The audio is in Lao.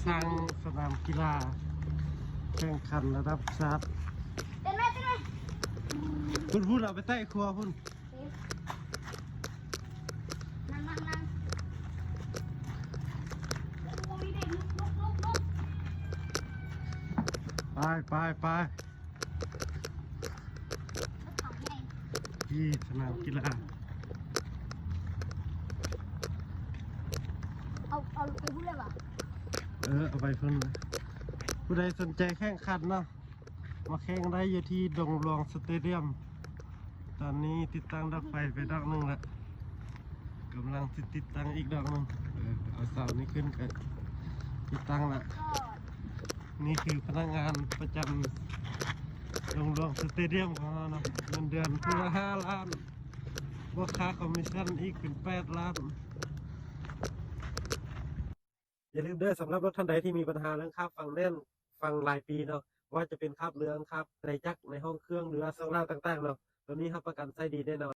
ສ້າງສະໜາມກິລາແຂ່ງຂັນລະດັບຊາດ. ເຕັ້ນໄວ້ ເຕັ້ນໄວ້ ພຸ້ນໆ ເອົາໄປໃຕ້ຄົວພຸ້ນ. ນັ່ງ ນັ່ງ ນັ່ງ. ໂອ້ຍ ເດັກລຸກ ລຸກ ລຸກ ລຸກ. ໄປ ໄປ ໄປ. ທີ່ສະໜາມກິລາ. ເອົາ ເອົາໄປພຸ້ນເລີຍຫວາ? ເອີ ເອົາໄປພຸ້ນ. ຜູ້ໃດສົນໃຈແຂ່ງຂັນເນາະ ມາແຂ່ງໄດ້ຢູ່ທີ່ດົງຫຼວງສະເຕດຽມ. ຕອນນີ້ຕິດຕັ້ງດອກໄຟໄປດອກໜຶ່ງລະ ກຳລັງຊິຕິດຕັ້ງອີກດອກໜຶ່ງ. ເອີ ເອົາເສົານີ້ຂຶ້ນກະຕິດຕັ້ງລະ. ນີ້ຄືພະນັກງານປະຈຳດົງຫຼວງສະເຕດຽມຂອງເຮົາເນາະ. ເງິນເດືອນຜູ້ລະຫ້າລ້ານ ບວກຄ່າຄອມມິດຊັນອີກເປັນແປດລ້ານ. ຢ່າລືມເດີ ສຳລັບລົດທ່ານໃດທີ່ມີບັນຫາເລື່ອງຄາບຝັງແໜ້ນ ຝັງຫຼາຍປີເນາະ, ບໍ່ວ່າຈະເປັນຄາບເຫຼືອງ, ຄາບໄຕຈັກໃນຫ້ອງເຄື່ອງ ຫຼືວ່າຊ່ອງລາກຕ່າງໆເນາະ, ໂຕນີ້ຮັບປະກັນໃຊ້ດີແນ່ນອນ.